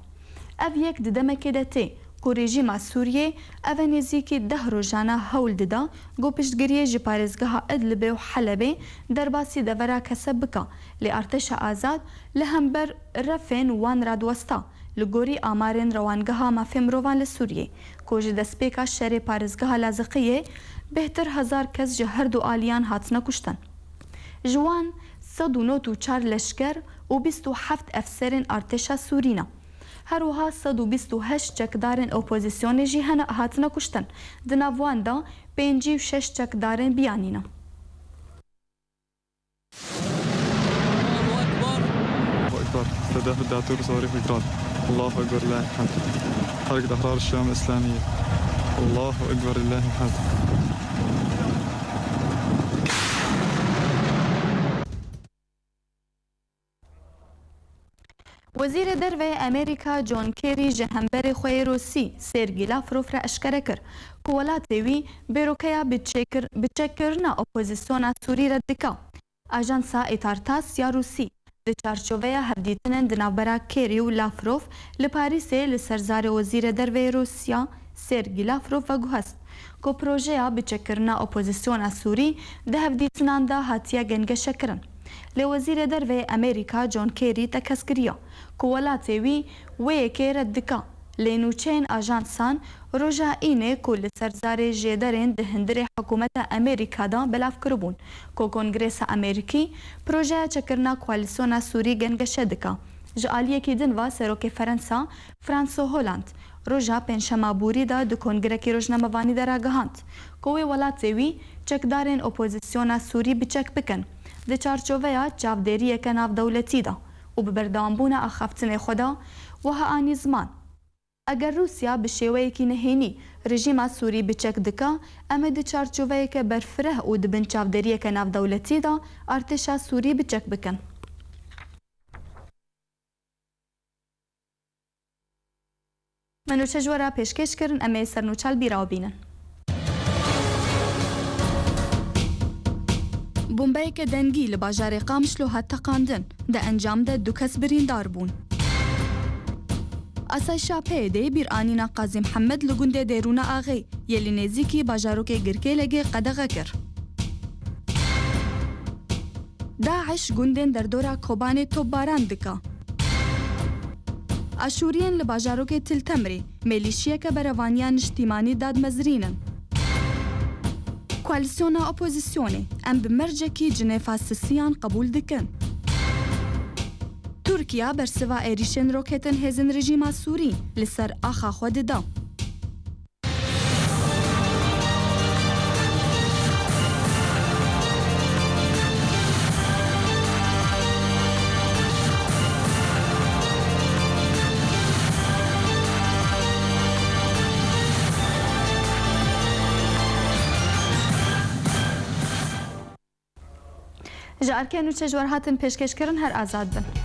Ev yek di demekê de tê ku rejîma Sûriyê eve nêzîkî deh rojana hewl dida ku piştgiriyê ji parêzgeha Idlibê û Helebê derbasî devera Keseb bike, lê artêşa azad li hember refên wan radiwesta, li gorî amarên Rewangeha Mafê Mirovan li Sûriyê, ku ji destpêka şerê parêzgeha Laziqiyê bêhtir hezar kes ji her du aliyan hatine kuştin. Ji wan sed û nod û çar leşker û bîst û heft efserên artêşa Sûrî ne. Her wiha sed û bîst û heşt çekdarên opozîsyonê jî hene, hatine kuştin. Di nav wan de pêncî û şeş çekdarên biyanî ne. الله أكبر. الله أكبر. تدافع الداتور صواريخ الجراد. الله أكبر لله الحمد. حركة أحرار الشام الإسلامية. الله أكبر لله الحمد. Wezîrê Derve yê Amerîka John Kerry ji hemberê xwe yê Rûsî Sergî Lavrov re eşkere kir ku welatê wî bêrokeya bi çêkir-, bi çekkirina opozîsyona Sûrî red dike. Ajansa Etartas ya Rûsî di çarçoveya hevdîtinên di navbera Kerry û Lavrov li Parîsê li ser zarê Wezîrê Derve yê Rûsya Sergî Lavrov veguhest ku projeya biçekkirina opozisyona Sûrî di hevdîtinan de hatiye gengeşekirin. Lê Wezîrê Derve yê Amerîka John Kerry tekez kiriye ku welatê wî wê yekê red dike. Lê nûçeyên ajansan roja Înê ku li ser zarê jêderên di hundirê hikûmeta Amerîka de belav kiribûn ku Kongresa Amerîkî projeya çekirina koalîsyona Sûrî gengeşe dike. Ji aliyekî din ve Serokê Ferensa François Hollande roja Pêncşema borî de di kongrekî rojnamevanî de ragihand ku wê welatê wî çekdarên opozisyona Sûrî bi çek bikin di çarçoveya çavdêriyeke navdewletî de û bi berdewambûna axaftinê xwe de wiha anî ziman: Eger Rûsya bi şêweyekî nehênî rejîma Sûrî bi çek dike, em ê di çarçoveyeke berfireh û di bin çavdêriyeke navdewletî de artêşa Sûrî bi çek bikin. Me nûçe ji we re pêşkêş kirin, em ê ser nûçe li bîra we bînin. Bombeyeke dengî li bajarê Qamişlo hat teqandin. Di encam de du kes birîndar bûn. Asayişa P Y D'ê bîranîna Qazî Mihemed li gundê Dêrûna Axê yê li nêzîkî bajarokê Girkêlegê qedexe kir. DAIŞ gundên derdora Kobanê topbaran dike. Aşûriyên li bajarokê Til Temrê mêlîşiyeke berevaniya niştîmanî dadmezrînin. Koalîsyona opozisyonê, em bi mercekî Cinêfa Sisiyan qebûl dikin. Tirkiya bersiva êrîşên roketên hêzên rejîma Sûrî li ser axa xwe dida. Ji erkê nûçe ji we re hatin pêşkêşkirin, her azad bin.